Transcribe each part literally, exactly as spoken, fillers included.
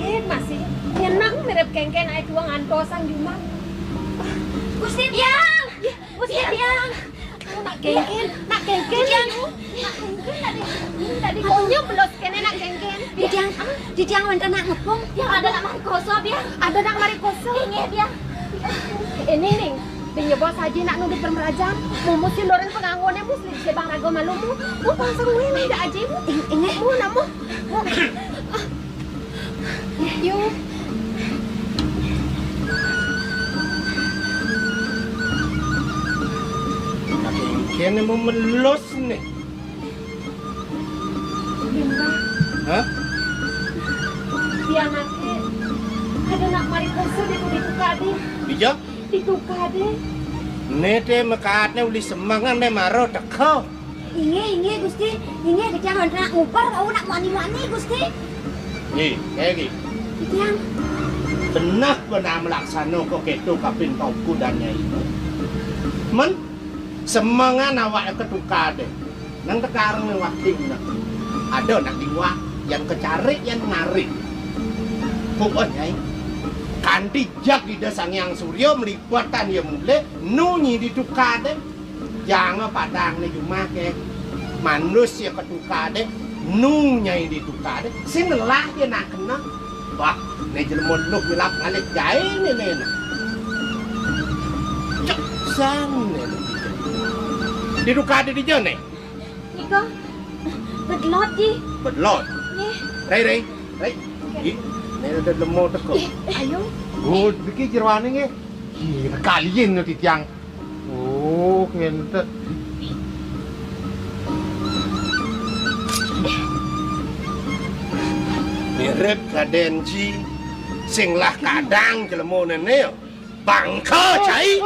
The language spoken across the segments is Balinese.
Masih nyeneng mirip kéngkén aé tuang antosan jumah. Gusti Tiang. Gusti Tiang. Nak kéngkén, nak kéngkén. Tiang. Nak kéngkén tadi. Tadi konyol belos kéné nak kéngkén. Tiang, Tiang wénten nak ngepung. Tiang ada nak mari koso, Tiang. Ada nak mari koso. Inggih, Tiang. Ini ning, di nyebos aji nak nudut bermerajam. Mumu si loren penganggone mu, selip si bang rago malu mu. Mu pangsang wéné da aji mu. Inggih. Mu namu. Mu. Yu. Kéné mau melus nih. Hah? Pianaké ada nak mari koso di, di tukadé. Dija? Di tukadé. Né té makaatné uli semengan né maro teka. Inggih, inggih, Gusti. Inggih, Titiang nak nguber, wau nak mani-mani, Gusti. Nggih, nggih. Titiang. Beneh-beneh melaksana kok kéto kapin tauku dan nyai. Men semengan awak ke tukadé. Nang tekareng waktu nak. Ada nak diwak, yang kecarik, yang ngarik. Pokok nyai. Kanti jag Ida Sang Hyang Surya melibatan ya mulih, nu nyi di tukadé. Janga padang né jumah ké. Manus ya ke tukadé, nu nyai di tukadé. Sing ngelah ya nak kena. Bah, né jelema luh nyelap ngalih gaé né, né, né. Cek sang né, né. Di tukadé dija né. Nika, bedlot, Ji. Bedlot. Nggih. Rei, rei. Rei. Ih, né ada jelema teka. Ih, ayo. Oh, niki jeroané nggih. Ih, kalian ngerti tiang. Oh, ngénten. Mirip kadén Ji, sing lah kadang jelema néné ya. Bangka cai.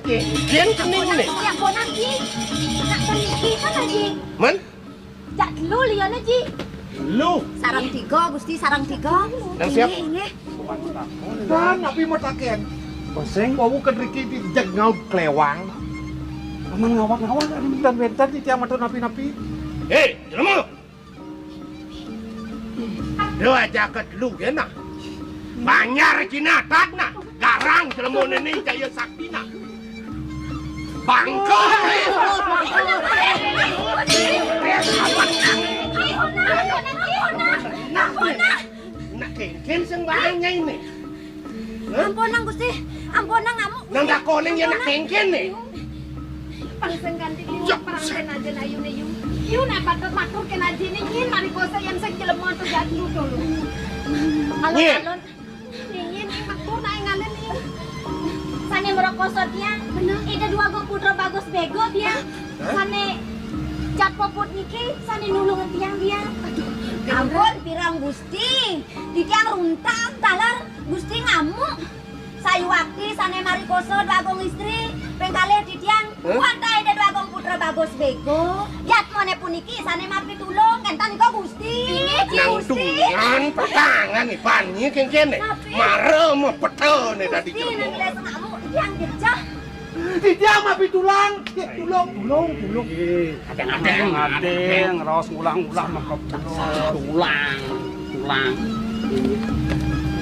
Nggih, yén cening né. Ya, ponang, Ji. Nak puniki kan, Ji. Men? Jak telu liyané, Ji. Telu. Sareng tiga, Gusti, sareng tiga. Nang siap? Inggih, inggih. Dan napi mataken? Peseng wau kedriki di jeg ngaud klewang. Aman ngawak-ngawak, adi wénten-wénten di tiang matur napi-napi. Hé, jelema. Dua jagat lu ya nah. Banjar Cina tatna. Garang jelema néné jaya saktina. Bangka. Nah, nak kéngkén sing bahanya ini. Ampunang, Gusti. Ampunang, ngamuk. Nang dakoning ya nak kéngkén né. Pang sing ganti liwat perang kén aja na ayu né, yu. Yu nak patut matur kén aja né, nyin mari kosa yang sing jelema tu jatuh dulu. Alon-alon. Nyin, nyin, matur nak ingalin, nyin. Sané merokoso tiang. Bener. Ida Dwagung Putra Bagus Bego tiang. Hah? Sané jat popot niki, sané nulungan tiang tiang. Aduh. Ampun, pirang Gusti. Di tiang runtang, taler Gusti ngamuk. Sayuwakti sané marikosa Dwagung Istri, ping kalih titiang, hah? Kuantai Ida Dwagung Putra Bagus Bego. Yatmané puniki sané mapitulung, kénten nika Gusti. Inggih, Nang Gusti. Tungan patangan iban nyi kéngkéné. Napi? Mara mapetané dadi Gusti, jelema. Nang kula sengamu, titiang jejeh. Titiang mapitulung, tulung, tulung, tulung. Kadang-kadang, kadang, raos ngulang-ulang maka tulang, tulang.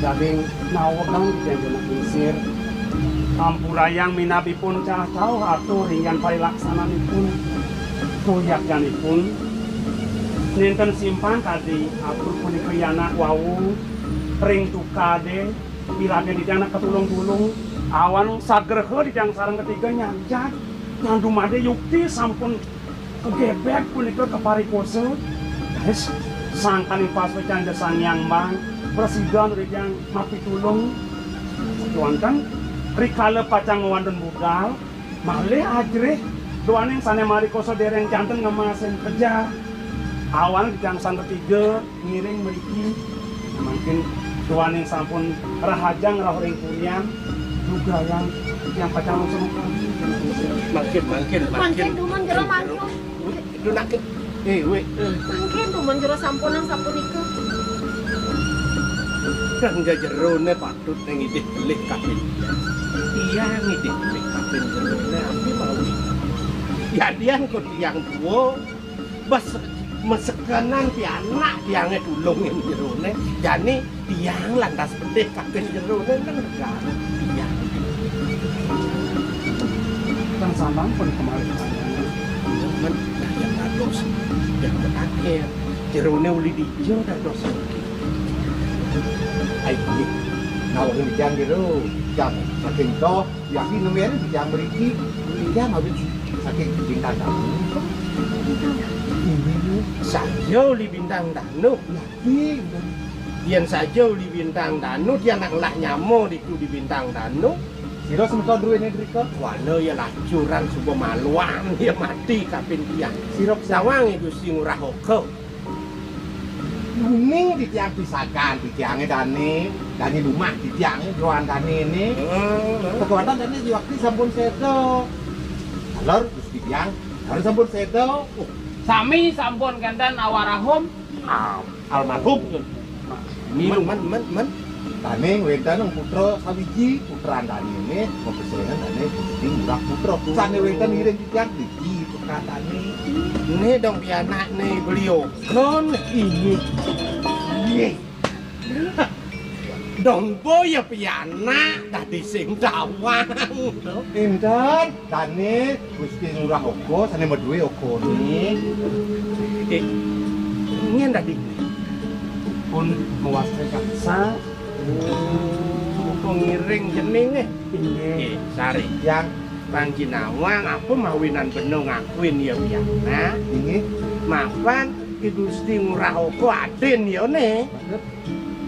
Daging naweg kang jeneng pingsir. Ampurayang minabipun cah-cah atur ringgan parilaksananipun. Kuyakyanipun nénten simpang kadi atur punika yanak wau ring tukadé, ilakén titiang nak katulung-tulung. Awan sagraha titiang sareng ketiga nyanjat. Nang dumadé yukti sampun kagebeg punika kaparikosa. Raris sangkaning paswécan Ida Sang Hyang Mbang prasida nuju titiang mapitulung. Sakéwanten rikala pacang wénten budal, malih ajerih duaning sané marikosa déréng janten ngemasin kejar. Awan titiang sareng ketiga ngiring mriki. Mangkin duaning sampun rahajeng rauh ring purian, dugayan titiang pacang langsung. Mangkin, mangkin, mangkin. Mangkin dumun jero mangkin. Itu nak, eh, wé. Mangkin dumun jero sampunang sapunika. Kang jeroné patut ning idih pelih kapin. Iya, ngidih pelih kapin jeroné, api mawi. Yadian kok tiang tua, bas Mesekenan pianak tiangé tulungin jeroné, jani tiang lantas pedih kapin jeroné kan negara tiang. Kan sampun kemari. Men, nah, yang dados, yang berakhir. Jeroné uli dija dados. Ai, nawang tiang jero, jam saking toh, yaki nemben tiang mriki, tiang habis saking bintang tamu. Ini saja uli bintang tamu. Yen saja uli Bintang Danu, tiang nak ngelah nyama ditu di Bintang Danu. Sira semeton druene drika? Wala ya lacuran suba maluan ya mati kapin tiang. Sira sawang ya Gusti Ngurah Oka. Uning di tiang pisakan, di tiange dane, dane lumah di tiange joan dane ne. Heeh. Kekuatan dane di waktu sampun sedo. Alor Gusti tiang, alor sampun sedo. Oh, sami sampun kenten awarahum. Almarhum. Men, men, men, men. Daning wénten putra sawiji, putran danine mapesengan dane Gusti Ngurah Putra. Sane wénten iring titiang niki putran dane. Né dong pianakne beliau. Kon ini. Ye. Dong boya pianak dadi sing tawang. Pinten? Dane Gusti Ngurah Oka sane maduwe okane. Eh, nyen dadi pun mewasne gangsa. Oh, ngiring jenenge. Inggih. Eh, sare. Yang panjinawang apa mawinan bena ngakuin ya pianak. Inggih. Mapan Ki Gusti Ngurah Oka adin ya ne.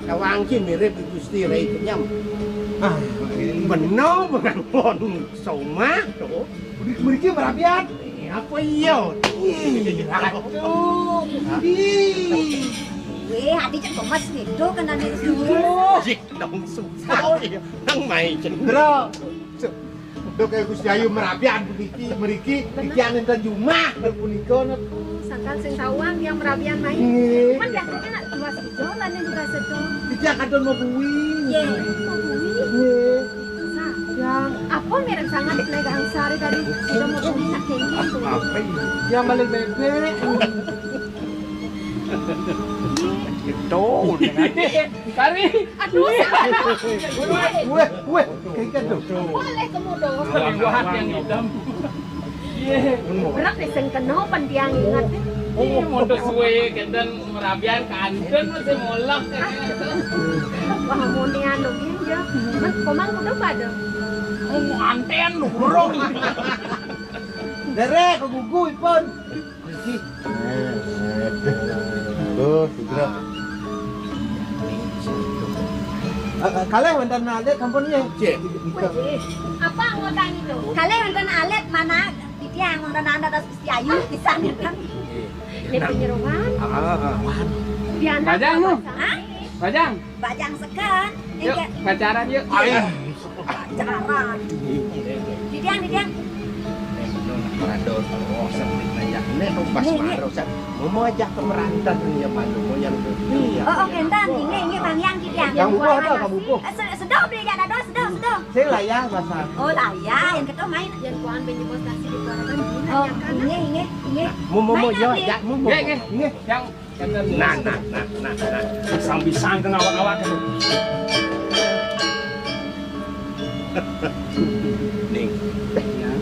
Tawang ki mirip Gusti Rai Kenyam. Ah, beno pengampun somah to. Mriki merabian. Apa iya? Ih, aduh. Ih. Weh, ati cek gemes gitu kan ane. Jik dong susah. Nang mai cendera. Dok, eh, Gusti Ayu merabian puniki, mriki, iki anen ten jumah, punika, Net. Sangkan sing tawang yang merabian main. Nggih. Kan biasanya nak dua sejol, lan yang juga sedol. Iki akan don mau bui. Ye, mau bui. Nggih. Sa, yang apa merek sangat megang sari tadi? Sudah mau bui nak kengkeng tuh. Apa ini? Yang balik bebek. Gitu, dengan kari. Aduh, weh, weh, weh, kayak gitu. Boleh kemudo. Liwat yang hitam. Iya. Berat nih sing kena pan tiang ingat. Iya, mau suwe kenten merabian kanten masih molak. Wah, mau nian dong ya. Men, komang udah pada. Oh, antean lu, burung. Dere, kegugu ipun. Iki. Oh, sugra. Ah, ah, kalih wonten alit sampun nggih. Cek. Wih, apa anggota itu? Kalih wonten alit mana? Iki anggota anda atas Gusti Ayu pisan ya kan? Nggih. Nggih, penyeruan. Ah, ah, ah. Pianak. Bajang, nu. Hah? Bajang. Bajang seken. Yuk, pacaran yuk. Ayo. Pacaran. Didiang, didiang. Nek mara dos, oh, sampai nanya. Nek pas mara, San. Mau ajak ke merantat nih ya, malu. Mau yang Oh, oke, entar. Ini, ini Bang Yang, didiang. Yang bubuh ada, Kak Bubuh? Eh, se-, sedoh beli, ada dos, sedoh, sedoh. Saya lah ya, Mas. Oh, lah ya, yang ketua main. Yang kuan benjebos nasi di kuaragan, Oh, ini, ini, ini. Mau, mau, mau, Main ya, apa? Ya, mau, mau. Nggih, nggih. Nggih. Yang Nah, nah, nah, nah, nah. Sambil sangkeng awak-awak itu. Ning. Ya.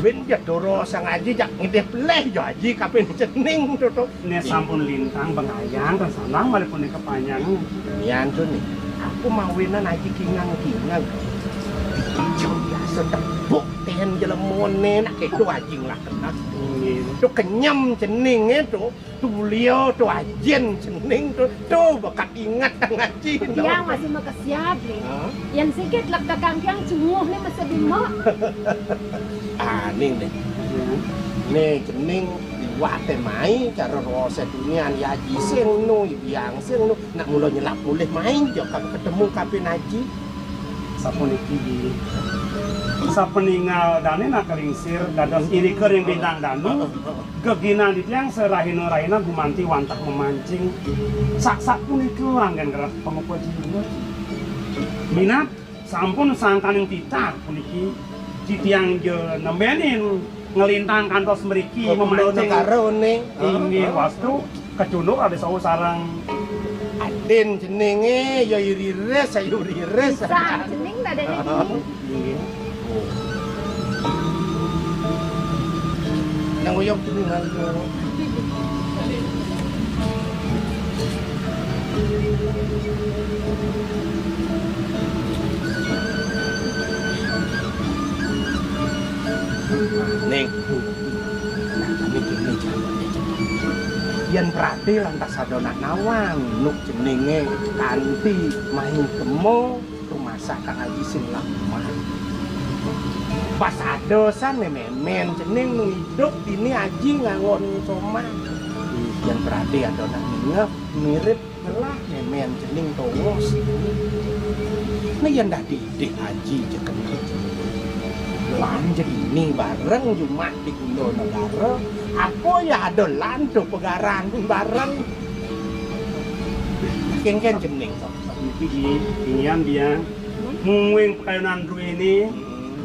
Ben ya doro sang aji jak ngidih peleh ya aji kapin cening to, to. Nek sampun lintang bengayang, kan sanang malih punika panjang. Yan to nih. Aku mawinan aji kingang-kingang. Jam biasa tebuk ten jelemone nak itu aji ngelak kena. Nggih. To kenyem cening itu. Tulia to ajin cening to, to bekat ingat ngaji. Tiang masih makesiat nih. Hah? Yang sikit lek dagang tiang cunguh nih masih bima. Ah, ning nih. Ya. Nih cening liwate mai cara rose dunian ya aji sing nu, yang sing nu nak mula nyelap mulih mai jo kan ketemu kapin aji. Sapuniki, sapeningal dane nak kelingsir dados irika ring Bintang Danu. Geginan titiang sarahina-rahina gumanti wantah mamancing. Sak-sak punika anggen ngrereh pangupa jiwa. Minab sampun sangkaning titah puniki titiang ja nembenin Nglintang kantos mriki. Kok memancing. Negara, Ning? Inggih, wastu kecunduk ada sawu sareng. Adin jenenge ya iriris, ayo iriris. Sang jeneng dadane iki. Inggih. Nang uyuh jenengan. Ning, nah, kami kene jane. Yen prate lantas ada nak nawang, nuk jenenge kanthi main kemo, rumasak Kang Aji sing lamah. Pas ada san memen jeneng nuk idup dini Aji ngangon somah. Yen prate ada nak ningeh, mirip ngelah memen jeneng tongos. Nah, yen dah didik Aji cekeneng. Lan jeneng bareng jumat di Gula Negara. Apa ya ada lan do pegaran bareng. Kengken jeneng. Niki, inggihan, Biang. Mungguing pekayunan duene,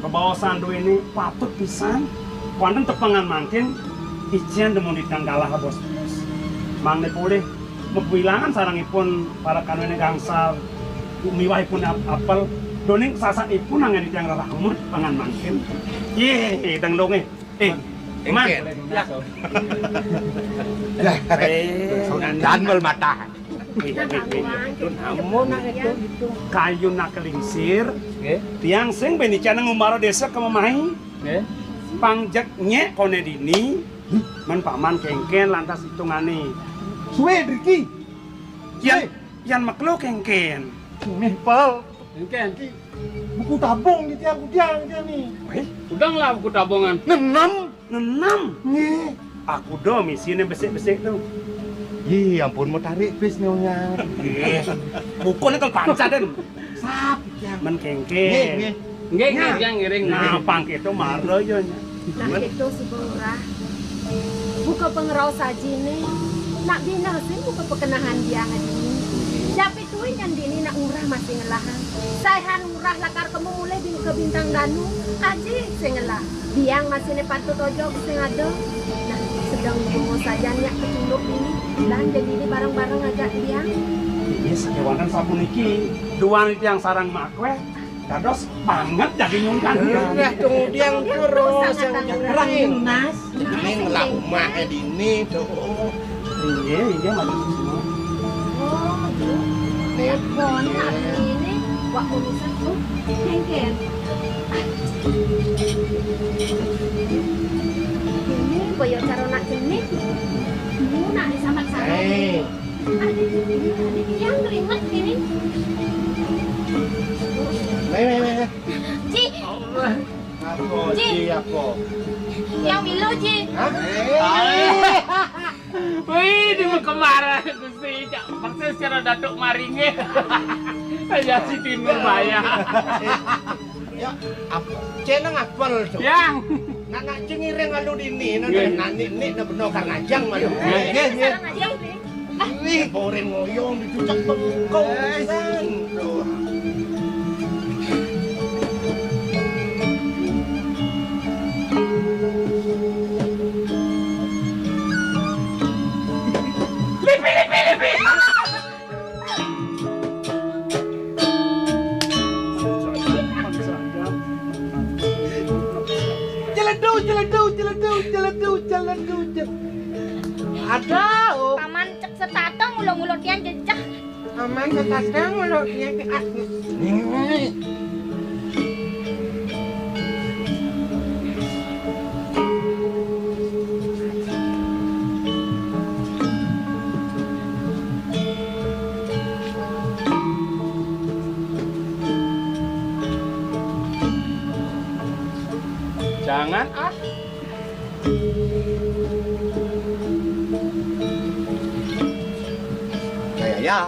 kebaosan duene patut pisan. Wonten tepengan mangkin, icen demun ditang galah, Bos. Mangke polih mepuilangan sarengipun para kanuene gangsal miwahipun ap-, apel. Doning sasakipun anggen tiyang reramut pangan mangkin. Yeh, ideng donge. Eh, Man. Engken. Ya. Eh, damel matahan. Itu namun nak itu. Kayu nak kelingsir. Nggih. Tiang sing benican ngumbara desa kememahi. Nggih. Pangjek nyek kone dini. Men paman kengken lantas hitungane. Suwe driki. Yan, suwe. Yan meklo kengken. Meh pal. Kengken. Buku tabung di tiang kudiang dia ni. Weh, udang lah buku tabungan. Nenem. Nenem. Nggih. Aku do misine besik-besik tu. Ih, ampun, mau tarik bis nyonya. Nggih. Buku ni terpanca den. Sap, tiang. Men kengken. Nggih, nggih. Nggih, nggih, nah, tiang ngiring. Nah, pang itu mara yo nya. Nah, itu si Lurah. Buka pengerau saji ni. Nak bina sih buka perkenahan dia ngadi ni. Tapi tuin yang dini nak Lurah masih ngelahan. Saihan Lurah lakar kemu mulai bin ke Bintang Danu. Aji sing ngelah. Biang masih ne patut ojok sing ada. Nah, sedang nemu saja nyak kecunduk ini. Lan jadi ini bareng-bareng ajak Biang. Ini sakewanten sapuniki. Duan tiang sarang makweh. Dados banget dadi nyungkan. Udah tunggu tiang terus yang sangat terang lunas. Ini ngelah umah dini tuh. Inggih, inggih, matur suwun. Oh, iya. Nek pon ini wak kumisan tuh kengken. Ini boyo caro nak jenik. Ini nak disambat-sambat. Eh. Adik, ini adik yang keringat ini. Weh, weh, weh, weh. Ji. Apa, Ji. Ji, apa? Yang milu, Ji. Hah? Wih, di kemara Gusti, cak persis cara Datuk Maringe. Ya si Timur Baya. Ya, apa? Jeneng apel tuh. Yang. Nak nak jengiring alu dini, nak nak nik nik nak benar kang ajang malu. Nggih, nggih. Wih, goreng ngoyong dicucak bengkong pisan. Lipi, lipi, lipi. Jeledu, jeledu, jeledu, jeledu, jeledu, jeledu. Ada, oh. Paman cek setatong ulo-ulo tian jejak. Paman setatong ulo tian ke atas. Jangan ah. Kayak ya.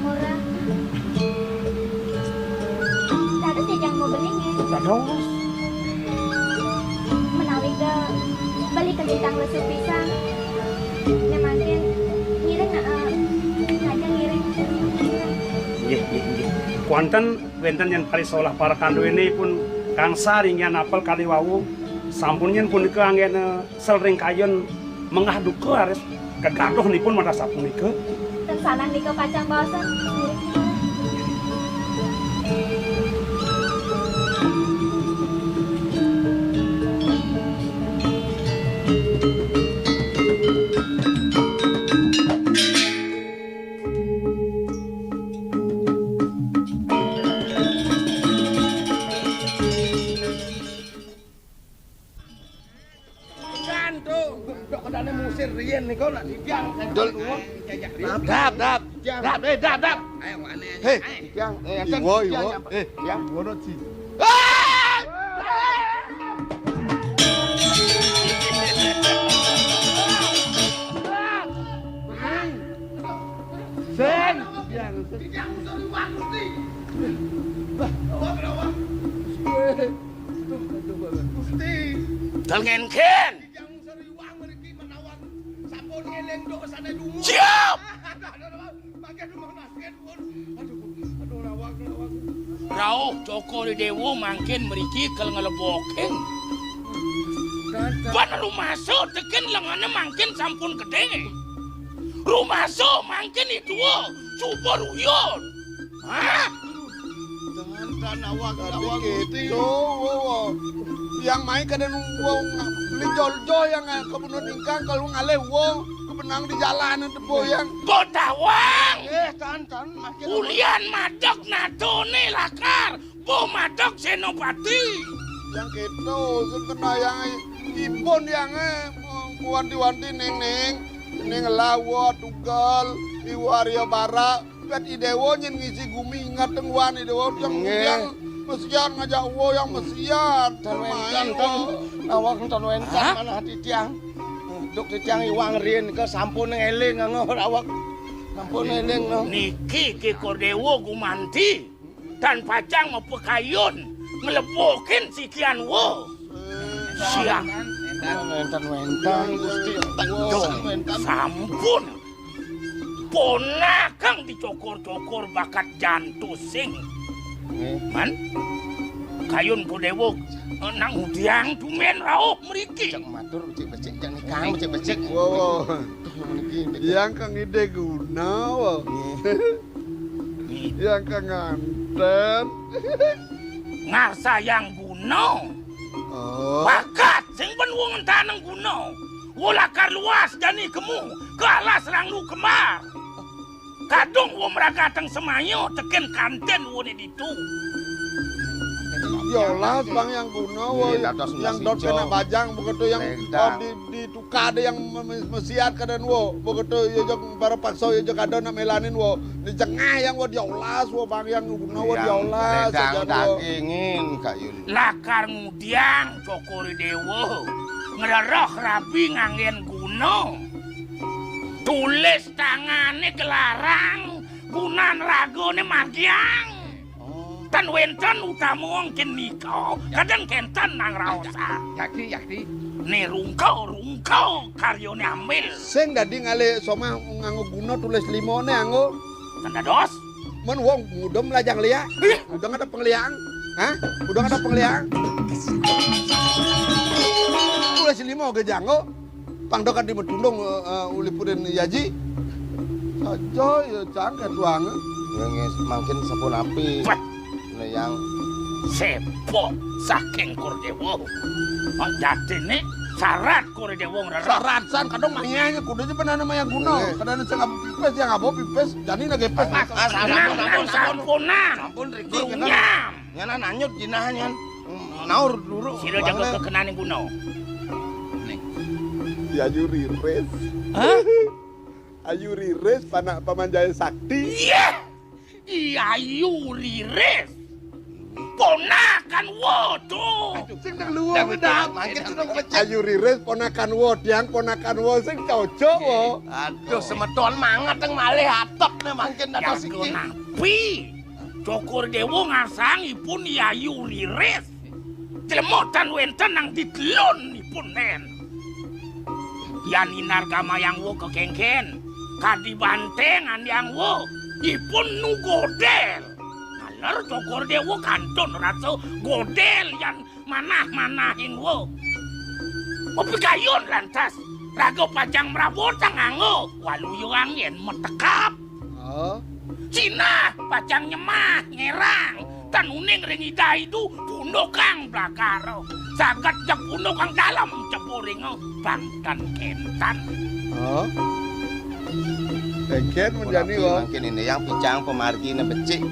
Murah. Dados ya jang mau beli nggih. Dados. Menawi ke beli ke Ingkang lesu pisan. Nya mangkin ngiring, eh, saja ngiring. Nggih, nggih, nggih. Kuanten wénten yén parisolah para kanduwénipun kangsa ring yan apel kalih wau. Sampun yén punika anggéna sel ring kayun mengah duka raris kagaduhnipun madah sapunika. Ten sanang nika pacang baosan. Kan to, dok kedané musir riyen nika nak didiang. Dul. Dap, dap. Dap, eh, dap, dap. Ayo, mana? Hei, didiang. Eh, iwo, iwo. Eh, didiang. Iwo no, Ci. Ah! Sing. Didiang. Didiang, sorry, Pak Gusti. Wah, wah. Gusti. Dal ngenken. Titiang sariwang mriki menawi sampun ngeling dosane dumun. Siap. Aduh, aduh, aduh. Mangke dumun, mangke dumun. Aduh, aduh, nawang, nawang. Rauh Cokor Dewa mangkin mriki kal nglebokin. Ban rumasa teken lengane mangkin sampun gedhe. Rumasa mangkin idua subur uyun. Hah? Tan, tan, awak, dadi awak, Gusti. Kéto, wo, wo. Yang mai kadén wo, beli jol-jol yang, eh, kebunut ingkang kalau ngalih wo, kebenang di jalan tepuh yang. Botawang. Eh, tan, tan, makin. Ulian madeg natone lakar, bo madeg senopati. Yang kéto, sing kena yang ipun yang, eh, wanti-wanti ning, ning, ning lawa tunggal, iwaria barak. Pet Idewa nyen ngisi gumi ngateng wan Idewa tiang. Nggih. Tiang mesian ngajak uwo yang mesian. Tan wenten, tan. Awak tan wenten. Hah? Manah titiang. Duk titiang iwang rin ke sampun eling nganggo awak. Sampun eling no. Niki Ki Kordewa gumanti tan pacang mapekayun nglebokin sikian wo. Siang. Wenten, wenten, Gusti. Duh, sampun. Ponakang dicokor-cokor bakat jantusing. Nggih. Man, kayun Kodewo, eh, nang udiang tumen rauh mriki. Cek matur, becik-becik, cek nikang, becik-becik. Wo, wo. Duh, niki, niki. Yang kang ide guna, wo. Nggih. Yang kang nganten. Ngarsayang guna. Oh. Bakat sing ben wong entaneng guna. Wo lakar luas jani kemu, ke alas ranglu kembar. Kadung wo mragateng semaya teken kanten wone ditu. Yolas bang yang guna, wo, nggih, dados yang dot kena bajang, begitu yang, oh, di, di tukar ada yang me-, me-, mesiat keadaan wo, begitu yo jog para paksa yo jog ada nak melanin wo, di jengah yang wo diolas wo bang yang guna wo diolas, dagingin, Kak Yuli. Lakar ngudiang Cokor Dewa, ngrereh rabi nganggen guna. Tulis tangane kelarang, gunan ragane margiang. Oh. Tan wenten utama wong ken nika, kadang kenten nang raosan. Yakti, yakti. Ne rungka, rungka karyane ambil. Sing dadi ngalih somah nganggo guna tulis limone anggo. Tan dados. Men wong mudem lajang liak. Ih. Udah ada pengliakan. Hah? Udah ada pengliakan. Tulis limo ge janggo. Pang dokan di Metundung, eh, eh, ulih pudin yaji. Saja ya cang ketuang. Nggih, mangkin sapunapi. Wah. Nah, yang sepok saking Kordewa. Mak jatine syarat Kordewa ngrereh. Syarat san kadang mayanya kudu aja pernah nama yang guna. Nggih. Kadang sing abo pipis, yang abo pipis, jani nage pipis. Pas, pas, pas, sampun, sampun, sampun, sampun. Sampun, Riki, grunyam. Nyanan anyut jinah nyan. Hmm, naur dulu. Sira jaga kekenane guna. Nih. Yayu Riris. Hah? Ayu Riris, panak pamanjaya sakti. Iya. Yayu Riris. Ponakan wo to. Sing nang luwung, Dak. Mangkin sudah pecah. Ayu Riris, ponakan wo, tiang ponakan wo, sing cocok wo. Aduh, semeton mangat yang malih atep nih mangkin dados. Jago iki. Napi? Cokor Dewa ngarsang ipun Yayu Riris. Jelema tan wenten nang ditelun ipun nen. Yan hinargamayang wa kakéngkén, kadi banténg andiang wa, ipun nu godél. Naler Cokor Déwa kantun rasa godél yan manah-manahing wa. Mapikayun lantas, raga pacang mrabotang angga, waluya anggén matekap. Oh. Sinah pacang nyemah ngérang, tan uning ring Ida Idu pundukang blakara. Saget jeg pundukang dalem cepuringa pangtan kéntan. Oh. Kéngkén menjani, napi oh. Mangkin ini yang picang pamargina becik.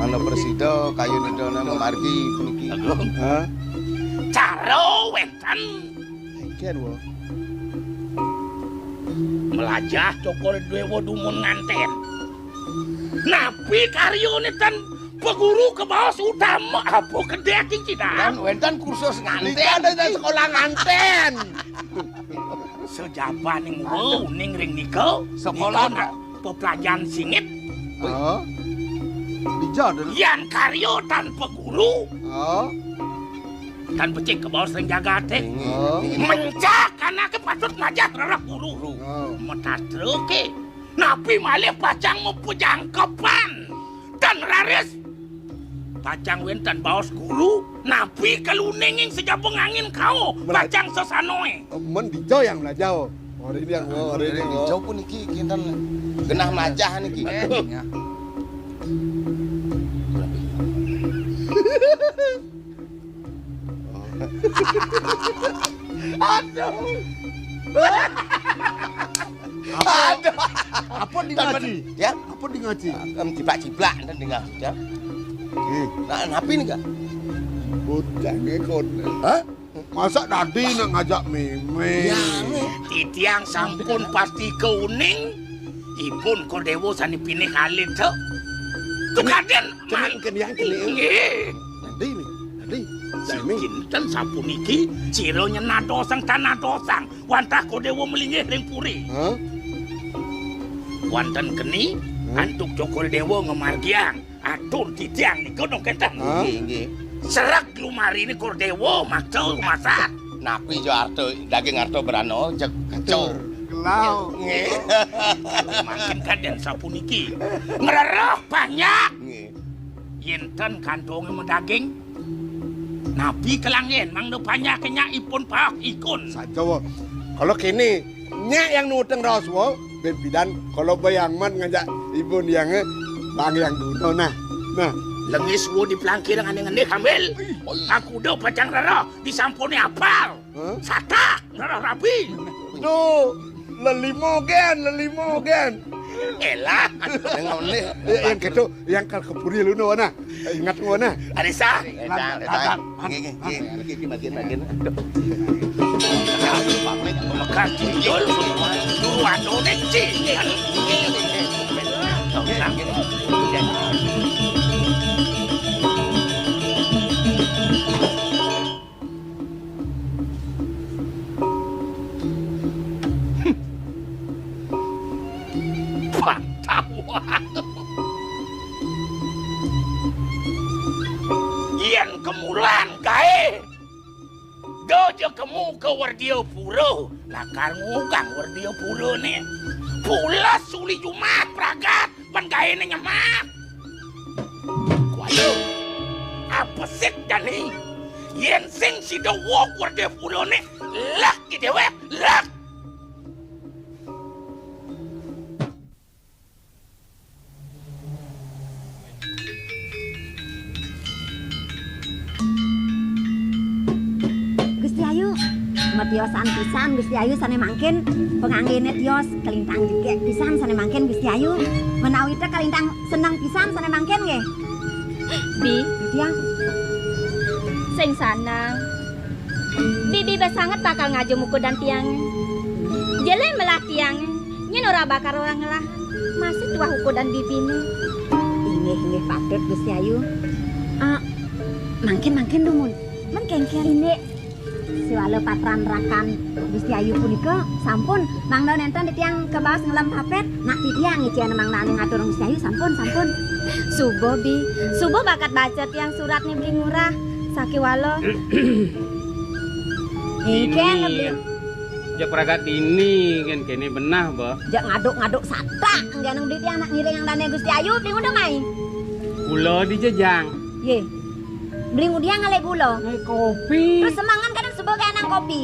Mangda prasida kayun Ida mamargi puniki. Agung. Hah? Cara wénten. Kéngkén, wo. Mlajah Cokor Déwa dumun ngantén. Napi karyané tan paguru kabaos utama apa kedék iki, dah? Kan wénten kursus ngantén. Nika ada sekolah ngantén. Sajabaning wa uning ring nika, sekolah nika na-, peplajahan singit. Oh. Dija dulu. Yan karya tan paguru. Oh. Tan becik kabaos ring jagaté. Inggih. Oh. Mencak anaké patut ngajah rereh guru. Guru. Oh. Matatra ké. Napi malih pacang mapajangkepan. Tan raris. Pacang wénten baos guru, napi kaluninging sajaba ngangin kao, bela-, pacang sasanoé. Men dija yang mlajah. Ora ini yang, ora ini yang. Dija puniki kinten genah mlajah niki. Betul. Ya. Aduh. Aduh. Apa di ngaji? Ya? Apa di ngaji? Em, ciplak-ciplak enten di ngaji, ya. Hmm. Nah, napi nika? Bocah ngekon. Hah? Masa dadi nak ngajak mémé? Ya, mémé. Titiang sampun pasti kauning, ipun Cokor Déwa sané pinih alit, to. Tukadén. Kena, kena yang kena. Nggih. Dadi nih, dadi. Dami. Kinten sapuniki, sira nyenadosang tanadosang, wantah Cokor Déwa malinggih ring puri. Hah? Wantah keni, hmm? Antuk Cokor Déwa ngamargiang, atur titiang nika dong kénten. Hah? Nggih, nggih. Sereg lumariné Cokor Déwa, maksa rumasat. Napi ja arta, daging arta brana, jeg kacau. Kelau. Nggih. Mangkin kadén sapuniki. Ngrereh panjak. Nggih. Yén ten kantongé madaging, napi kalanggén mangda panjaké nyak ipun paek ikun? Saja, wo. Kala kéné, nyak yang nuutang raos, wo, bén pidan kala bayang man ngajak ibun yang, eh, bang yang duno, nah. Nah. Lengis wo di pelangkir ngan ngenih ambil. Ih. Aku udah pacang rereh, disampuné apal. Hah? Satak, ngrereh rabi. Duh, lelima gén, lelima gén. Elah. Yang ngone. Ya, yang kéto, yang kal ke puri lu no, nah. Ingat no, nah. Arisa. Datang, datang. Nggih, nggih, nggih. Nggih, nggih, makin, makin. Aduh. Pamit, memegang tuyul, dulu anu nek, cing. Tenang. Pantauan. Yén kemulan gaé, da ja kemu ka Werdia Pura, lakar ngugang Werdia Purané. Pules uli jumah pragat, pan gaéné nyemak. Waduh, apesik jani. Yén sing sida wok Werdia Purané, lek ki déwék, lek. Gusti Ayu, matiosan pisan Gusti Ayu sané mangkin, panganggené tios, kalintang jegég pisan sané mangkin Gusti Ayu. Menawi té kalintang seneng pisan sané mangkin nggih. Bi. Tiang. Sing sanang. Bibi basanget bakal ngajum ukudan tiang. Jelé melah tiang, nyén ora bakal ora ngelah. Masih tuah ukudan bibiné. Inggih, inggih patut, Gusti Ayu. Ah, mangkin, mangkin dumun. Men kéngkén. Indik. Siwala patran rakan Gusti Ayu punika sampun mangda nénten titiang kabaos ngelem papet. Nak titiang icén mangda anu ngatur Gusti Ayu sampun, sampun. Suba, Bi. Suba bakat baca tiang suratné Beli Ngurah. Sakéwala. Éngkén, Beli. Jak pragat dini kan kéné benah, Bah. Jak ngaduk-ngaduk satak, nggih nang beli tiang nak ngiring nang dané Gusti Ayu, beli nguda mai. Kula di jejang. Yé. Beli ngudiang ngalih gula. Ngai kopi. Terus semangan kadang suba kayak nang kopi.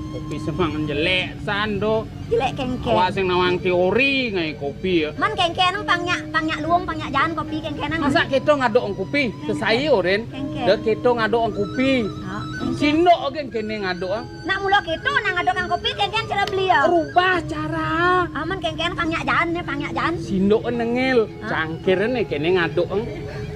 Kopi semangan jelék, sando. Jelék kéngkén. Awak sing nawang teori ngai kopi ya. Man kéngkén nang pang nyak, pang nyak luung, pang nyak jaan kopi kéngkén nang. Masa kita ngaduk ang kopi? Sesai orin. Kéngkén. Dah kita ngaduk ang kopi. Ha, kéngkén. Sindok gén kéné ngaduk ang. Nak mula kéto nang ngaduk kang kopi kéngkén cara beli ya. Rubah cara. Aman kéngkén pang nyak jaan né, pang nyak jaan. Sindok nengil, ha? Cangkir né kéné ngaduk ang.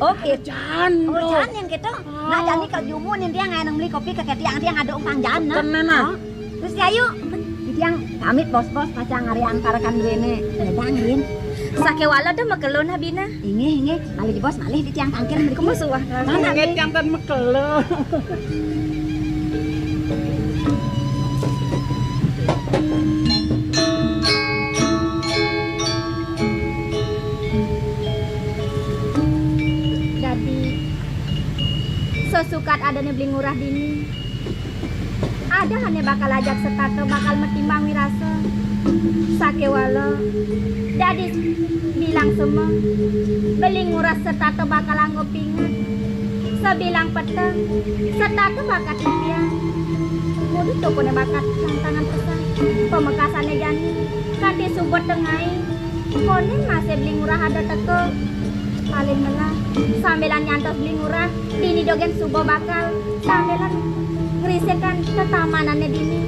Oh, kéto. Jaan. Oh, jaan yang kéto. Nak jani kalau jumu nih dia ngai nang beli kopi ke tiang dia ngaduk pang jaan nah. Tenan nah. Oh. Terus ya yuk, tiang pamit bos-bos pacang hari antar kan duene. Ledang rin. Sakéwala dah makelo nah bina. Inggih, inggih. Malih di bos, malih di tiang tangkil mriki. Kemu suwah. Mana nggih tiang tan makelo. Dadi sesukat adané beli ngurah dini. Ada ané bakal ajak setata bakal metimbang wirasa. Sakéwala dadi bilang sema, beli ngurah setata bakal anggo pinget. Sabilang peteng, setata bakat titiang. Mudut tokoné bakat tantangan pesan. Pamekasané jani, kanti suba tengai. Koné masih beli ngurah ada teka. Paling melah, sambilan nyantos beli ngurah. Dini dogén suba bakal sambilan ngrisekan tetamanané dini.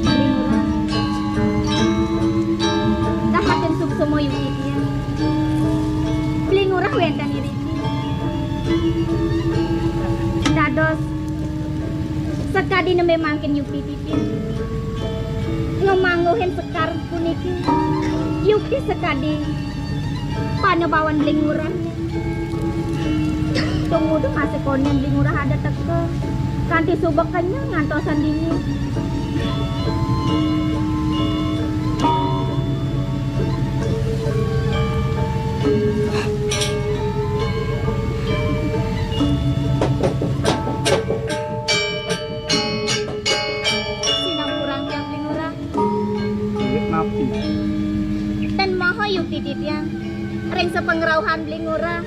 Beli ngurah. Dahatin suksma yuki tiang. Beli ngurah wénten iriki. Dados sakadi nembé mangkin yuki tiang. Ngemangguhin sekar puniki. Yukti sakadi panebawan beli ngurah. Tumuju masih koné beli ngurah ada teka. Kanti suba kenyel ngantosan dini. Sinampurang tiang beli ngurah. Inggih napi? Ten maha yukti titiang ring sapangrauhan beli ngurah.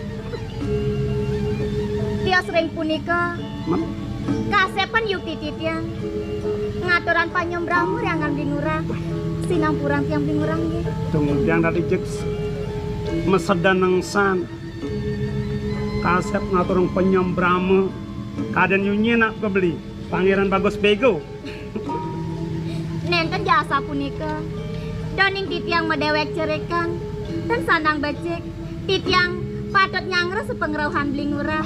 Tios ring punika, men? Kasepan yukti titiang ngaturang panyembrama ring anggan beli ngurah. Sinampurang tiang beli ngurah nggih. Tumuju tiang dadi jeg masedan nengsan. Kasep ngaturang panyembrama. Kadén yunyi nak kebeli. Pangéran Bagus Bego. Nénten jasa punika. Daning titiang madéwék cerikan, ten sandang becik, titiang patut nyanggra sapangrauhan beli ngurah.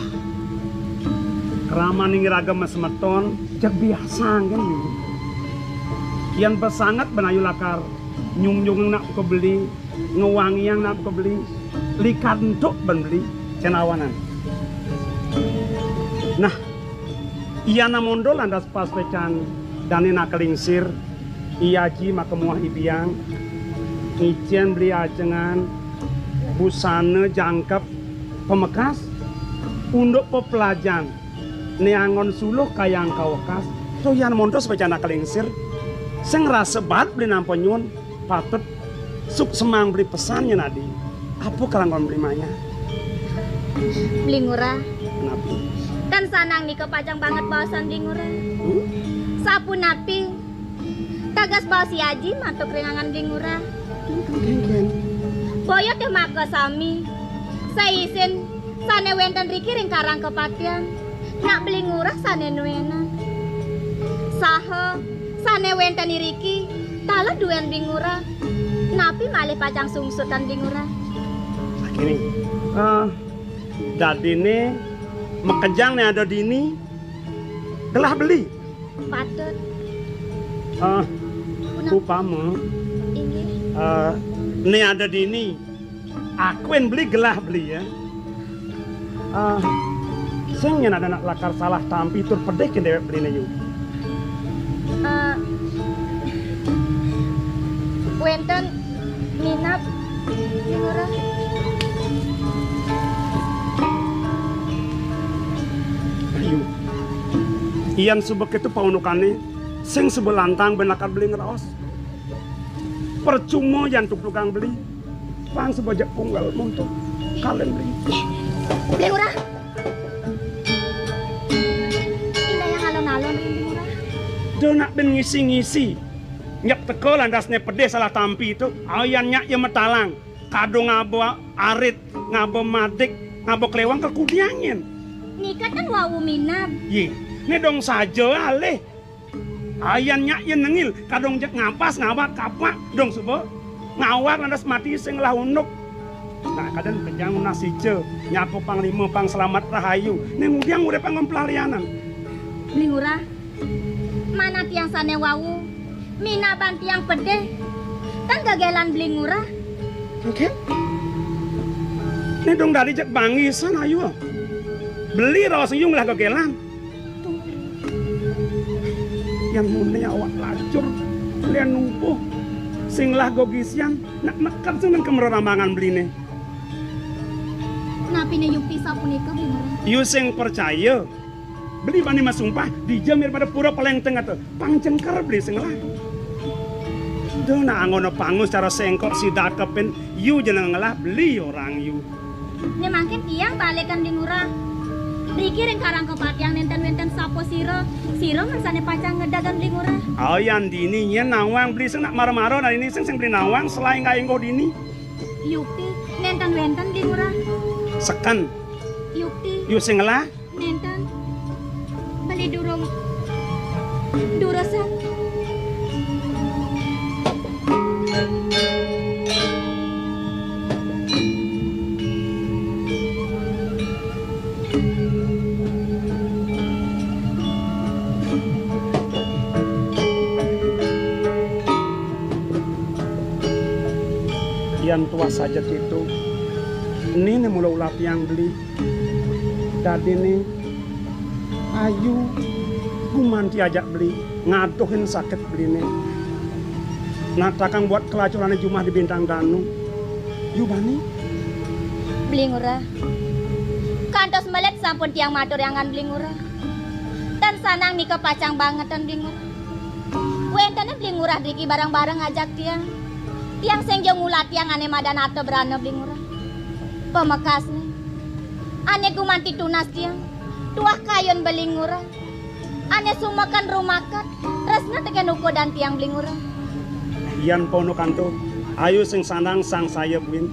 Kramaning iraga masemeton, jeg biasa nggih. Yén pasanget ben ayu lakar nyungjung nak kebeli, ngwangiang nak kebeli, likar entuk ben beli, cén awanan. Nah, Iya namondo lantas pas pecan dané nak kelingsir, I Aji maka muah I Biang, ngicén beli ajengan, busana jangkep, pamekas, unduk pepelajan, né anggon suluh kayang kawekas, to iya namondo pecan nak kelingsir, sing rasa bat beli nampa nyuwun, patut suksemang beli pesan nyén adi. Apa kalangkon beli maya? Beli Ngurah. Napi? Kan sanang nika pacang banget baosan Beli Ngurah. Hmm? Sapunapi teges baos I Aji mantuk ring anggan Beli Ngurah? Kénkén. Boya té makasami. Saisin sané wénten riki ring karang kapatihan. Nak Beli Ngurah sané nuénang. Saha sané wénten iriki, taler duén Beli Ngurah. Napi malih pacang sungsutan Beli Ngurah? Sakini, eh, dadiné makejang né ada dini, gelah beli. Patut. Eh, Punapi? Upama, inggih, eh, né ada dini, akuin beli gelah beli ya. Ah, sing yén ada nak lakar salah tampi tur pedih kén déwék beliné yu. Eh, wénten minab, Beli Ngurah. Yan suba kéto paundukané, sing suba lantang ben lakar beli ngraos. Percuma yan tugtugang beli, pang suba jeg unggal monto kalen beli. Beli Ngurah. Indah yang alon-alon, Beli Ngurah. Da nak ben ngisi-ngisi. Nyep teka landasné pedih salah tampi to. Ayan nyak ya matalang. Kadung ngaba arit, ngaba madik, ngaba klewang kekudiangin. Nika ten wau minab. Yé, né dong saja alih. Ayan nyak ya nengil, kadung jeg ngapas, ngawak kapak, dong suba. Ngawak lantas mati sing ngelah unduk. Nah, kadén pejang nunas ica, nyapa panglima pang selamat rahayu. Né ngudiang urip pang mempelalianan. Beli Ngurah, mana tiang sané wau, minaban tiang pedih, tan gegelan Beli Ngurah. Oké. Né dong dadi jeg bangisan ayu. Beli raos yu ngelah gegelan. Yan muné awak lacur, lén nubuh, sing ngelah gegisian, nak neked sing nang kemrerambangan beliné. Napiné yukti sapunika, Beli Ngurah? Yu sing percaya. Beli bani masumpah, dija mir pada pura Peleng Tengah to. Pang jengker beli sing ngelah. Duh, nak anggona pangus cara sengkok sida kepin, yu jeneng ngelah beli orang yu. Né mangkin tiang balikan Beli Ngurah. Mriki ring karang kepatihan nénten wénten sapa sira. Sira mangsané pacang ngedadan Beli Ngurah. Oh, yan dini nyén nawang beli sing nak mara-mara, nah ini sing sing beli nawang selain kaé engko dini. Yukti, nénten wénten Beli Ngurah. Seken. Yukti. Yu sing ngelah. Nénten. Beli durung duresan. Yan tuah saja kéto, né né mula ulah tiang beli. Dadiné ayu gumanti ajak beli ngaduhin sakit beliné. Natakang buat kelacurané jumah di Bintang Danu. Yu bani. Beli Ngurah. Kantos melet sampun tiang matur angan Beli Ngurah. Tan sanang nika pacang bangetan Beli Ngurah. Wéntené Beli Ngurah driki bareng-bareng ajak tiang. Tiang sing ja ngulah tiang ané madan ata brana Beli Ngurah. Pamekasné, ané gumanti tunas tiang, tuah kayun Beli Ngurah. Ané sumeken rumaket, tresna tekén ukudan tiang Beli Ngurah. Yan pono kanto, ayu sing sanang sangsaya buin.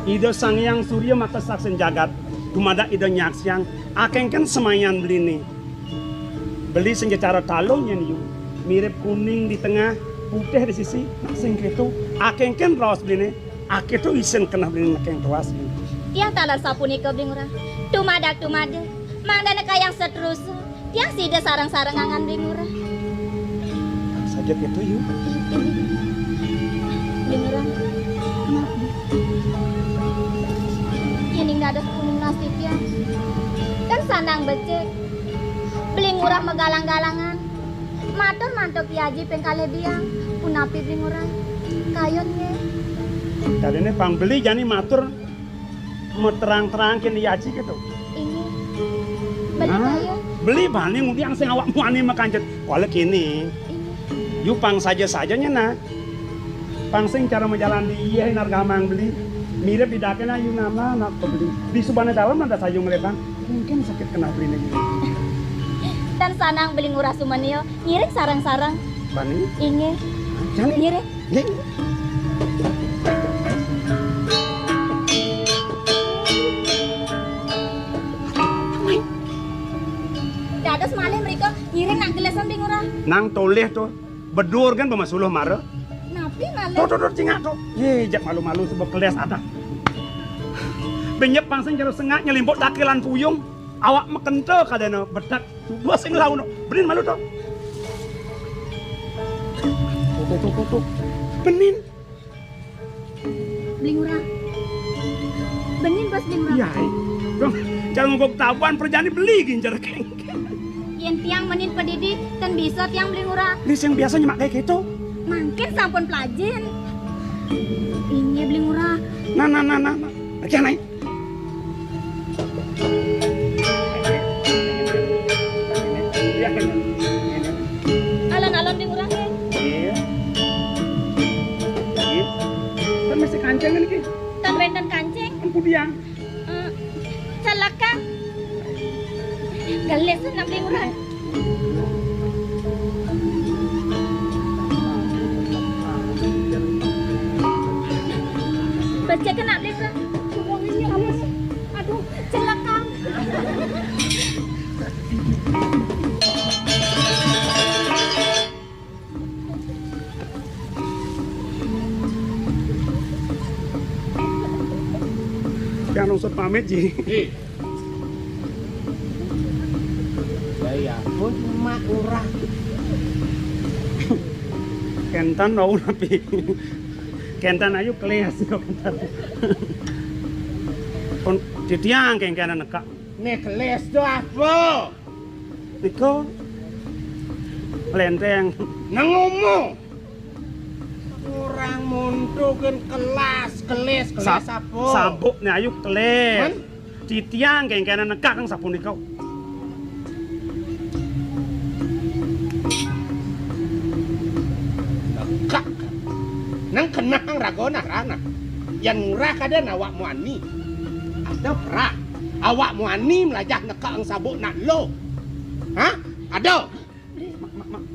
Ida Sang Hyang Surya makasaksin jagat, dumadak Ida nyaksiang, akéngkén semayan beliné. Beli sing ja cara talon nyén yu, mirip kuning di tengah, putih di sisi, nak sing kéto, akéngkén raos beliné, akéto isin keneh beliné nekeng tuas. Tiang taler sapunika, Beli Ngurah. Tumadak, tumadak. Mangdané kayang seterusé, tiang sida sareng-sareng angan Beli Ngurah. Saja kéto yu. Beli Ngurah. Maaf, Beli. Yéning dados kuning nasib tiang. Kan sanang becik. Beli Ngurah magalang-galangan. Matur mantuk Ki Aji ping kalih biang. Punapi Beli Ngurah? Kayun nggih. Dadiné pang beli jani matur materang-terang kén Ki Aji kéto. Inggih. Beli kayun. Beli bani ngudiang sing awak muani makanjet. Kuala kéné. Inggih. Yu pang saja-saja nyén nah. Pang sing cara majalan di iya nargamang beli. Mirip di dakéna yu nama nak beli. Di subana dalem ada sayung lepan. Mungkin sakit keneh beliné. Tan sanang Beli Ngurah sumaniya, ngiring sareng-sareng. Bani? Inggih. Jani? Ngiring. Nggih. Dados malih mrika ngiring nang gelesan Beli Ngurah. Nang tolih to. Bedur kan pemasuluh mara. Napi malih? Tuh, tuh, tuh, cingak tuh. Yé, jak malu-malu sebab keles ada. Benyep pang sing jero sengak nyelimpuk dakilan puyung. Awak makenta kadéna bedak. Coba sing laun. Benin malu tuh. Tuh, tuh, tuh, tuh, tuh. Benin. Beli Ngurah. Benin bos Beli Ngurah. Yai. Dong, jangan ngogok tabuan perjani beli ginjar keng. Yén tiang menin pedidi, ten bisa tiang Beli Ngurah. Ini sing biasa nyemak kayak gitu. Mangkin sampun pelajin. Ini Beli Ngurah. Nah, nah, nah, nah, nah. Lagi naik. Jangan ki. Tan wénten kancing. Empu diang. Eh, celaka. Gelis nak beli murah. Becek nak beli murah. Aduh, celaka. Yang nungsut pamit, Ji. Ji. Ya, ya, aku cuma urah. Kénten wau napi? Kénten ayu kelis kok kénten. Pun titiang kéngkénan nekak. Né kelis to apa? Nika lenteng. Nang ngomong. Orang monto kan kelas, kelis, kelis Sa-, apa? Sabuk né ayu kelis. Men? Titiang kéngkénan nekak kang sapunika. Nekak. Nang kenah kang raga nah, rana. Yan murah kadén awak muani. Ada perah. Awak muani melajah nekak kang sabuk nak lo. Hah? Ada.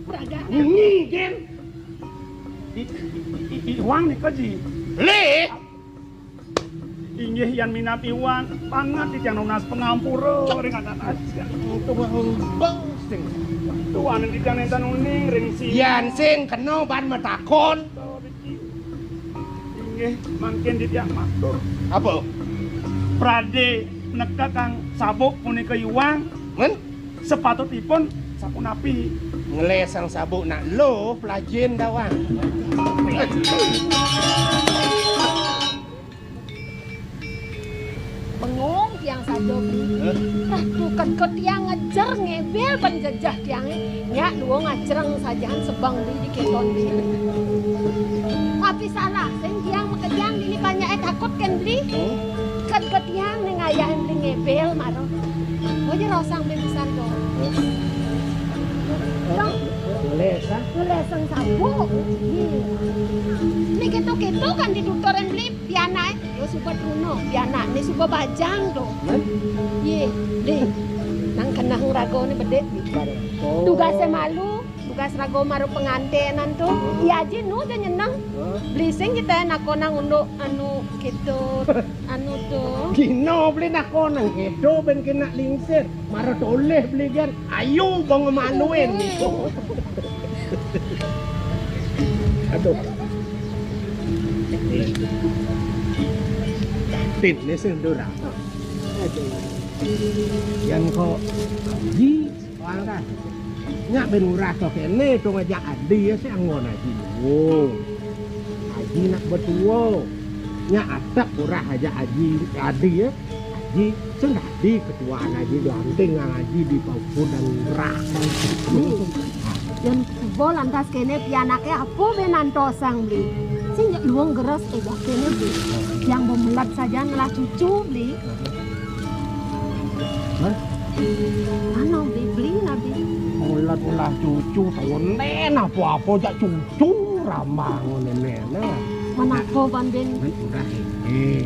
Raga. Ini, Gen. I, i, i, i, iwang nika, Ji. Lé. Inggih yan minab iwang, banget titiang nunas pangampura ring anak aji. Tuan, tuan titiang nénten uning ring si. Yan sing kena ban matakon. Inggih, mangkin titiang matur. Apa? Pradé nekakang sabuk punika iwang. Men? Sepatutipun sapunapi? Ngelésang sabuk nak lo pelajin dawang. Bengong tiang saja, Bli. Hah? Tah, tukad ko tiang ngejer ngebel ban jejeh tiangé. Nyak luung ngajreng sajan sebeng Bli di kéton Bli. Tapi salah, sing tiang makejang dini banyak é takut kén Bli. Hah? Ked ko tiang né ngayahin Bli ngebel mara. Aja raosang Bli pisan to. Hah? Dong. Ngelésang? Ngelésang sabuk. Iya. Né kéto-kéto kan dituturin Bli. Pianaké, yo suba truna, pianakné suba bajang to. Yé, Bli. Nang keneh ragané bedik. Tugasé malu, tugas raga mara pangantenan to. Ya aji nu ja nyeneng. Bli sing kita nakonang unduk anu kéto, anu to. Dina Bli nakonang kéto ben kena lingsir. Mara tolih Bli gén, ayu bang manuin. Aduh. Batin né sing durhaka. Aduh. Yan kok aji, wangkah. Nyak ben urah to kéné, to ngajak adi ya, sing anggon aji. Oh. Aji nak betua. Nyak atek urah ajak aji, adi ya. Aji, sing dadi ketuaan aji, lanting nang aji di pauku dan urah. Yan suba lantas kéné pianaké apa bé nantosang Bli? Sing jak luung geras éjak kéné Bli. Yang bemelat saja ngelah cucu Bli. Hah? Anu Bli, Bli nabi. Melat ngelah cucu, tahunan apa-apa jak cucu rambang ngono né. Nah. Manapa ban bin? Udah, eh.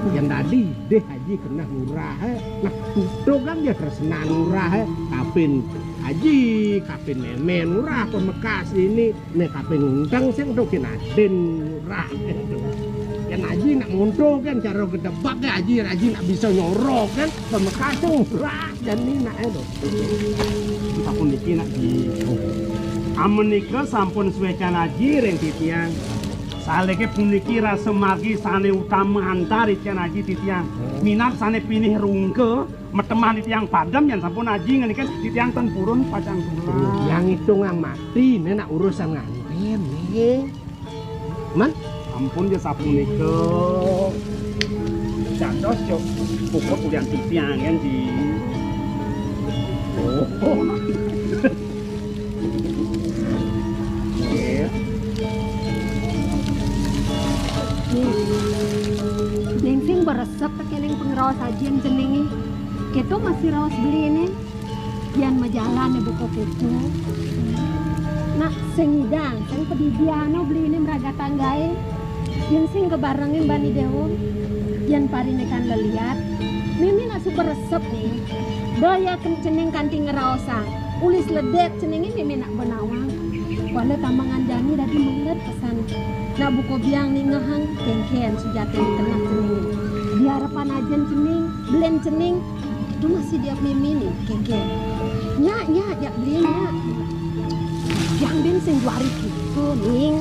Yang tadi deh Aji keneh murah, eh. Nah, tutukan dia tresnan murah, eh. Kapin Aji, kapin Memen murah, pemekas ini, nih kapin Undang sing tuh kinadin murah. Kan Aji nak monto kan cara gedebak ya Aji, Aji nak bisa nyorok kan, pemekas tuh murah dan ini nak itu. Sapuniki nak di, amenika sampun suécan Aji ring titiang. Salike puniki rasa margi sane utama antar titiang Aji titiang. Minab sane pinih rungka metemah titiang padem yen sampun Aji ngeniken titiang ten purun pacang tulak. Yang itungang mati ne nak urusan nganten ne. Man? Ampun ya sapunika. Dados yo puput ulian titiang yen di. Oh. Nggih. Ning sing beresep tekening pangraos aji jenenge. Keto masih raos beline. Yan majalan ibu kok keto. Nak sing idang, sing pedidiano beline meragatang gae. Yén sing kabarengin bani déwa, yén pariné kan leliat, mémé nak suba resep ning. Da ya ken-, cening kanti ngraosang. Uli sledek ceningé mémé nak ba nawang. Wala tambangan jani dadi melet pesan. Nak buka biang ningehang kénkén sujatiné keneh ceningé. Di arepan ajin cening, belin cening, to masih dia mémé ning, kénkén. Nyak, nyak, jak beli, nyak. Biang bin sing juari kéto, ning.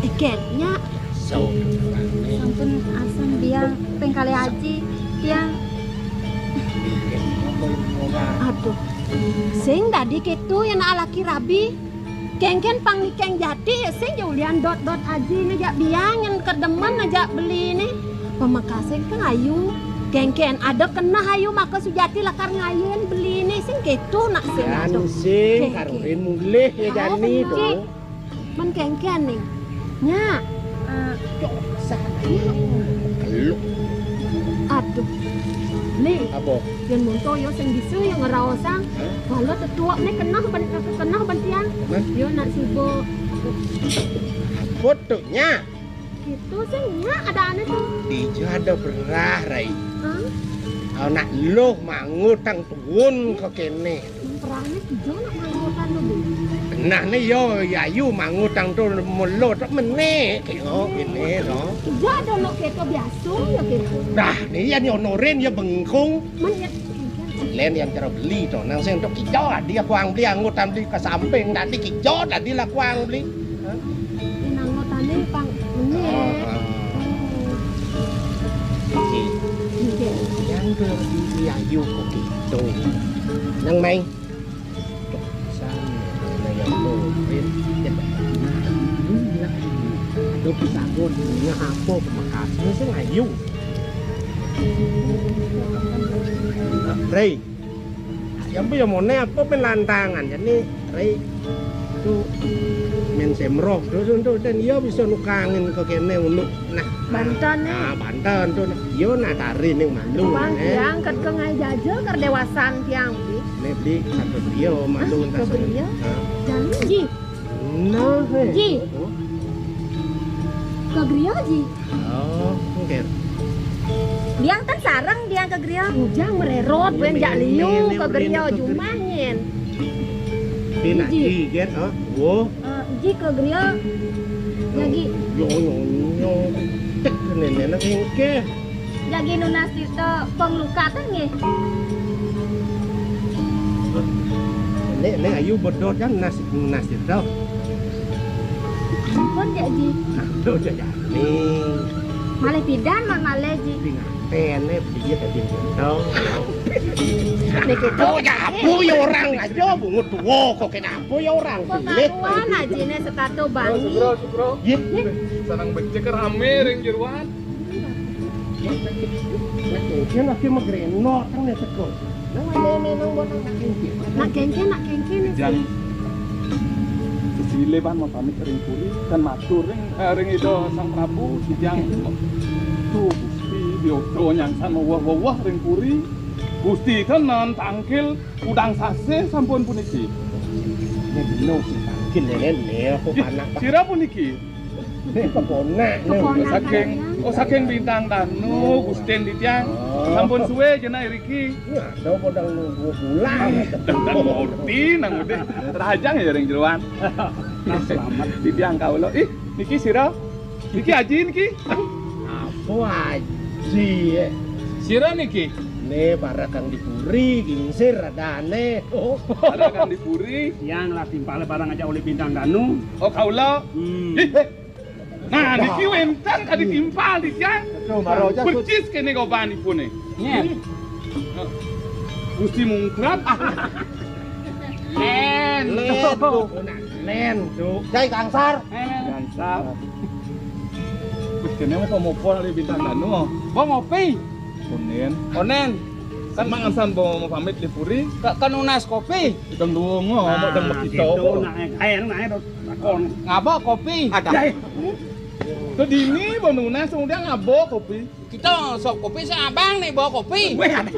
Kénkén, nyak. Sampun asem biang, ping kalih aji, tiang. Aduh. Sing dadi kéto yén alaki rabi. Kénkén pang nikeng jati ya sing ja ulian dot-dot aji né jak biang yén kedemen jak beli né. Pamekasé kan ayu. Kénkén ada keneh ayu maka sujati lakar ngayun beli né sing kéto nak sing. Yan aduh. Sing kénkén. Karurin mulih ya jani to. Mén kénkén ning. Nyak. Eh, aduh. Li. Apa? Yén monto ya sing bisa ya ngraosang. Hah? Kala tetuak né keneh ben-, keneh bentian. Hah? Ya nak suba. Fotonya. Kéto sing nyak adané to. Dija ada berah, Rai. Hah? Anak luh mangutang tuun ka kéné. Perané kija nak mangutang to, Bi? Nah, né ya, yayu mangutang to melo to mené, kaya kéné to. Kija ada nak kéto biasa ya kéto. Dah, né ya nyonorin ya bengkung. Men ya. Lén yang cara beli to, nang sing to kija dadi aku ang beli anggutan beli ka samping, dadi kija dadi lah aku ang beli. Hah? Ini anggotané pang mené. Oh, oh. Iki. Iki. Yang ke yayu kok gitu. Nang mai. Tuh, sana, nah, yang tuh, Rin. Ya, nah, ini lah. Aduh, bisa aku, ini apa, makasih sih, ayu. Rey, yang punya mone apa pin lantangan, jadi, Rey, itu main semroh, terus untuk, dan iya bisa nukangin ke kene ulu. Nah, banten, nah, eh. Banten tuh, nah. Iya, nah, tari ning malu, bang, eh. Tiang ket ke ngai jaja ker dewasan tiang, Bi. Nek beli satu beliau malu. Ah, entah ke beliau? Hah? Jangan, Ji. Nah, eh. Ji. Oh. Ke griya, Ji. Oh, oke. Biang ten sareng, biang ke griya. Ujang mererot, wen jak liu ke griya, jumah nyen. Pina Ji. Ji, gen, oh. Wo. Eh, Ji ke griya. Jagi. Yo, yo, yo. Cek nene nak engke. Jagi nunas tirta pengluka ten nggih. Nek, nek ayu bedot kan nas, nunas tirta. Ampun, Cak Ji. Aduh, Cak Jani. Malih pidan, mon malih, Ji. Pingantene, piye tadi tirta. Niki to, ya, apa ya orang aja, bungut tua kok kenapa ya orang? Kok karuan ajine setato bangi? Sugro, Sugro. Ye. Seneng becik rame ring jeroan. Nak kengken lagi megreno teng ne teko. Nang ade menang bonang nak kengken. Nak kengken, nak kengken. Jang sesile ban mau pamit ring puri, kan matur ring, eh, ring Ida Sang Prabu, tijang. Tuh, Gusti, diodo nyangsan weweh-weweh ring puri. Gusti kan nan tangkil udang sasih sampun puniki. Ini dino sing tangkil, ya, kan? Ya, aku panak, Pak. Sira puniki? Ini keponak, nih. Keponak saking, kalian. Oh, saking Bintang Danu, Gusten titiang. Oh. Sampun suwe jenah iriki. Ya, ada podang nunggu pulang. Nang ngerti, nang ngerti. Rahajang ya ring jeroan. Nah, selamat. Titiang kawula. Ih, niki sira? Niki aji niki? Apa aji, eh? Sira niki? Nih, para kang di puri, gingsir adane. Oh. Para kang di puri. Yang lah timpale barang aja oleh Bintang Danu. Oh, kawula. Hmm. Ih, eh. Nah, niki wenten kadi timpal niki, ya. Betul, baru aja. Persis kene gobanipune. Nyen. Gusti Mungkrat. Nen. Nen, Cuk. Nen, Cuk. Jai Kangsar. Nen, nen. Kangsar. Wis kene apa mopo dari Bintang Danu? Apa ngopi? Onen. Onen. Kan mangan san mau pamit di puri. Ka-, kanunas kopi. Ikang duwong, oh, mau dempet kita. Nah, gitu, apa? Nah, eh, eh, nah, eh, takon. Ngapa kopi? Ada. Jai. Tuh dini bawa nunas, kemudian ngabo kopi. Kita sok kopi, si abang nih bawa kopi. Weh, ada.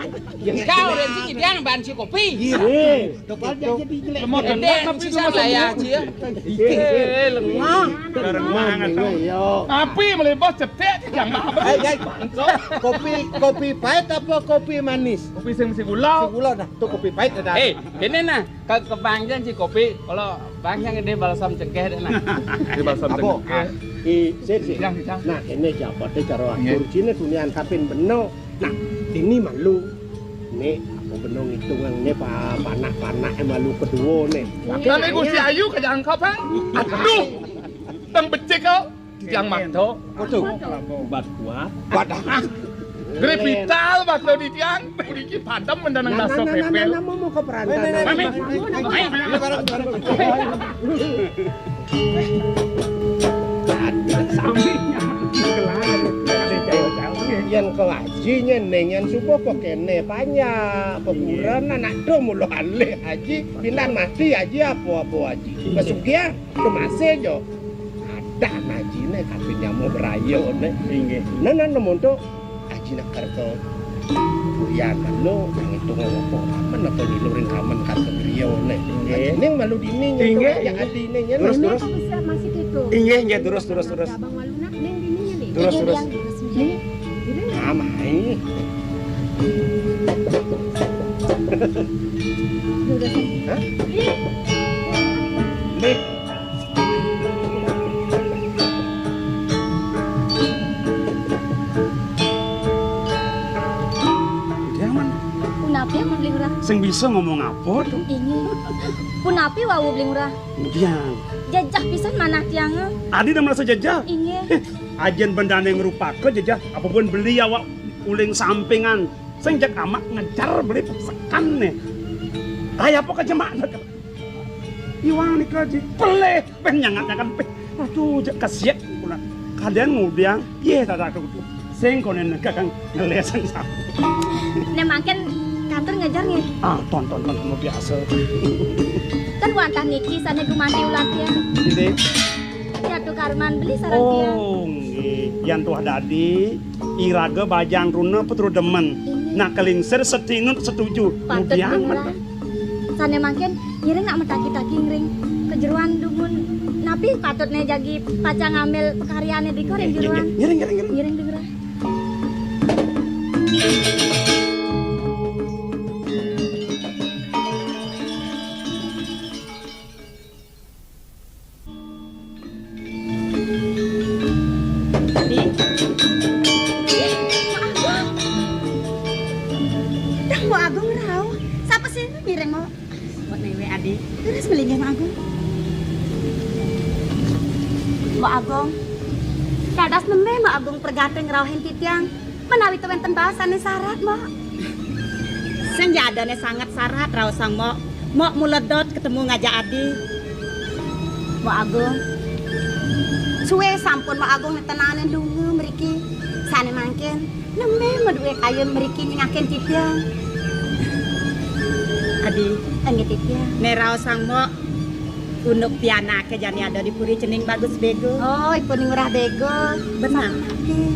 Kau dan si Idang ban si kopi. Iya. Coba aja jadi jelek. Lemot. Ede, tapi si lemot salah ya, semua. Cie. Eh, lengah. Bareng mangan, tong. Tapi melebos cetek, yang apa? Hai, hai. Kopi, kopi pahit apa kopi manis? Kopi sing, sing gula. Sing gula, nah. Tuh kopi pahit ada. Eh, ini nah. Ka, ka Bang Jang si kopi, kalau Bang Jang ini balsam cengkeh deh, nah. Ini balsam cengkeh. I, sip, sip. Jang, Jang. Nah, ini jabat deh cara atur. Nggih. Cina dunia angkapin beno. Nah, ini malu. Nih, aku beno ngitung yang ini pa-, panak-panak yang malu kedua nih. Tapi Gusti Ayu kerja angkap, ha? Aduh, tang becik kau. Titiang mato. Waduh. Obat kuat. Wadah. Gede vital bakal titiang. Puniki padem mendanang. Nah, rasa nah, nah, nah, pepel. Nah, mau, mau ke perantauan. Mami. Mami. Sambilnya. Yang ke haji nyeneng yang subuh kok kene banyak. Pekuran anak dom mulu alih haji. Pindah mati haji apa-apa haji. Pesugihan. Kemasih jo. Ada najine tapi nyamuk berayo ne. Inggih. Nah, nah, nemu tu aji nak kerto. Buyan malu ngitung apa amen apa nyilurin amen kerto griyo ne. Inggih. Ajine malu dini nyentuh. Inggih, ya inggih. Adine nyen. Terus, ini terus. Aku siap masih gitu. Inggih, inggih, terus, terus, terus. Abang malu nak, neng dini nih. Terus, inggih, terus. Yang terus, inggih. Ini. Amai. Hah? Nih. Dia aman. Punapi amun Beli Ngurah? Sing bisa ngomong apa tuh? Ini. Punapi wau Beli Ngurah? Kemudian. Jejeh pisan manah tiang. Adi udah merasa jejeh? Inggih. Eh, ajen bendane ngrupaka jejeh, apa pun beli awak uling sampingan. Sing jak amak ngejar beli sekan nih. Kayak apa ke jemak? Iwang nika ji peleh, peh nyangat-nyangat peh. Aduh, jak kesiak pula. Kalian ngudiang, ye tak ada kudu. Sing konen kakang ngeles sing sama. Nek mangken kantor ngejar nggih. Ah, tonton tonton biasa. Kan wantah niki sane gumanti ulah tiang. Jadi. Ratu Karman beli sareng tiang. Oh, nggih. Yan tuah dadi, iraga bajang runa petru demen. Inggih. Nak kelingsir setinut setuju. Patut. Ngudiang bener. Sane mangkin ngiring nak metaki-taki ngiring ka jeroan dumun. Napi patutne jagi pacang ngambil pekaryane drika ring jeroan? Ngiring, ngiring, ngiring. Ngiring drika. Adi. Ih, Mbok Agung. Dah, Mbok Agung rauh. Sapa sih ngiring, Mbok? Mbok Newe, Adi. Terus melinggih, Mbok Agung. Mbok Agung. Dados nembe Mbok Agung pergate ngrauhin titiang. Menawi to wenten baosane sarat, Mbok. Sing jadane sanget sarat raosang, Mbok. Mbok mula dot ketemu ngajak Adi. Mbok Agung. Suwe sampun Mbok Agung netenane lunga mriki. Sane mangkin, nembe maduwe kayun mriki nyingakin titiang. Adi. Enggih, titiang. Ne raosang, Mbok. Unduk pianake jani ada di puri cening Bagus Bego. Oh, ipun Ngurah Bego. Benar. Sampun nggih.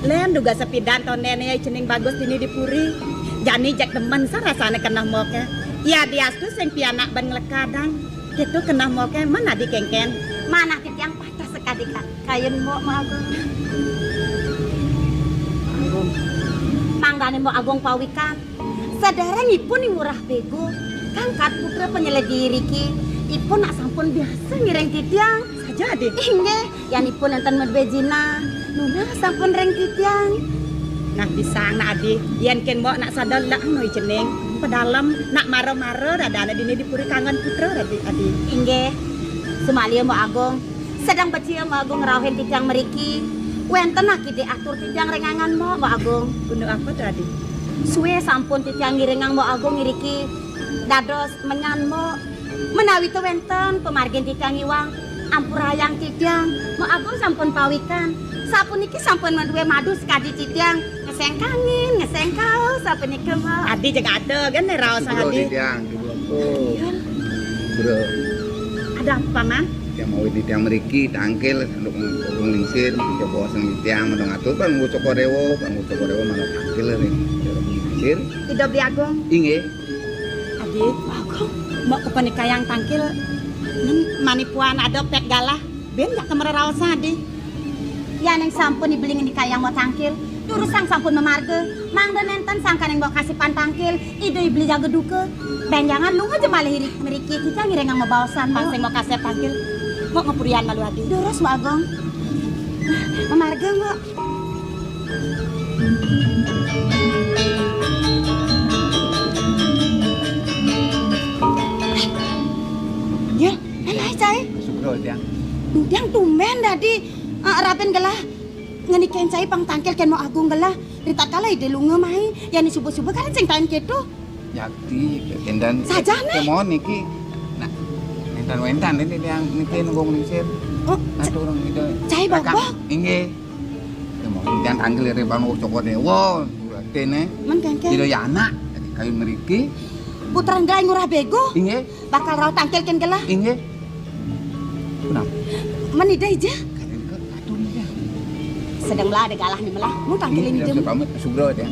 Len duga sepidan tondene ya cening Bagus dini di puri. Jani jak demen sa rasane keneh moke. Ya diastu sing pianak ban nglekadang. Gitu keneh moke men adi kengken. Manah titiang patah sekadi ka-, kayen Mbok Agung. Mangdane Mbok Agung pawikan. Saderengipun Ngurah Bego, kangkat putra penyeledi riki, ipun nak sampun biasa ngiring titiang. Saja, Adi. Inggih, yan ipun enten maduwe jinah, nunas sampun ring titiang. Nah, bisa nak Adi, yen ken Mbok nak sada lek noi cening, pedalem nak mara-mara radane dini di puri kanggon putra, Adi, Adi. Inggih, sumalih Mbok Agung. Sedeng becik Mbok Agung ngrauhin titiang mriki. Wenten akide atur titiang ring angan Mbok, Mbok Agung. Unduk apa to, Adi? Suwe sampun titiang ngiringang Mbok Agung iriki. Dados menyan Mbok. Menawi to wenten pamargin titiang iwang, ampurayang titiang. Mbok Agung sampun pawikan. Sapuniki sampun maduwe madu sakadi titiang. Ngeseng kangin, ngeseng kaos, sapunika, Mbok. Adi jeg ada kan raos Adi. Titiang, Bro. Ada apa, Mang? Mawi titiang mriki tangkil, Gung Lingsir, coba sing titiang mriki ngatur, Pak Gung Cokor Dewa, Pak Gung Cokor Dewa manut tangkil ring Gung Lingsir. Ida Beli Agung. Inggih. Adi, Agung, mbok kepenikayang tangkil, men manipuan ada pet galah, ben jak kemreraosan, Adi. Yaning sampun ibling nikayang mau tangkil, durusang sampun mamarga, mangda nenten sangkaning mau kasipan tangkil, ida ibli jaga duka. Benjangan lunga ja malih iri-, mriki, kita ngiringang mabaosan, Mbok. Pang sing mau kasep tangkil, mau ngepurian malu adi. Durus, Mbok Agung. Mamarga, Mbok. Ya, elah, cai. Sugra, Tiang. Tiang tumben dadi, eh, raben gelah. Ngenikain cai pang tangkil kén Mbok Agung gelah. Ritatkala ida lunga mai, yané suba-suba kan sing tain kéto. Yakti, kénten. Sajane. Kémon niki. Nah, wénten-wénten ini yang niki nunggu melisir. Oh, atur ida. Cai Bobok? Inggih. Kémon, jangan tangkil ring Bang Cokor Dewa, Radén, eh. Men kéngkén. Ida ya anak, kayu mriki. Putran Grai Ngurah Bego. Inggih. Bakal rauh tangkil kén gelah. Inggih. Punapa? Men ida ija. Kadén ka atur ida. Sedeng melah ada galah né melah. Mun tangkilin ija. Pamit sugra ya.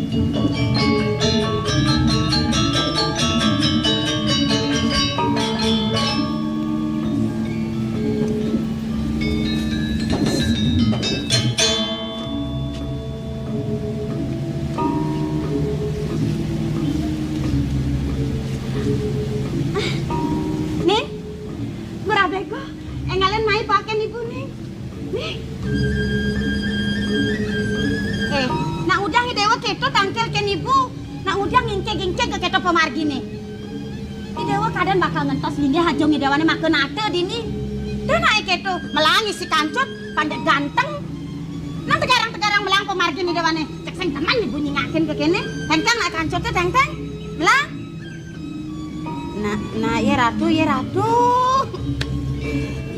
Nih, Ngurah Bego, énggalin mai pakai ibu nih. Nih. Eh, nak udah I Déwa kéto tangkil kén ibu. Nak udah ngingkig-ngingkig ka kéto pamarginé. I Déwa kadén bakal ngentos linggih aja I Déwané maka nata dini. Dén aé kéto, melah ngisi kancut, pandé ganteng. Nang tegarang-tegarang melah pamargin I Déwané. Cék sing temen ibu nyingakin ka kéné. Tengteng nak kancuté, tengteng. Melah. Nah, nah, ya Ratu, ya Ratu.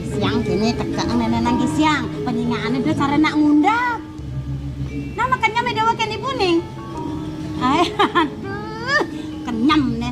Siang kéné tekeng néné nang siang. Penyingané dua cara nak ngundap. Nah, makanya I Déwa kén ibu ning. Aé, aduh, kenyem né.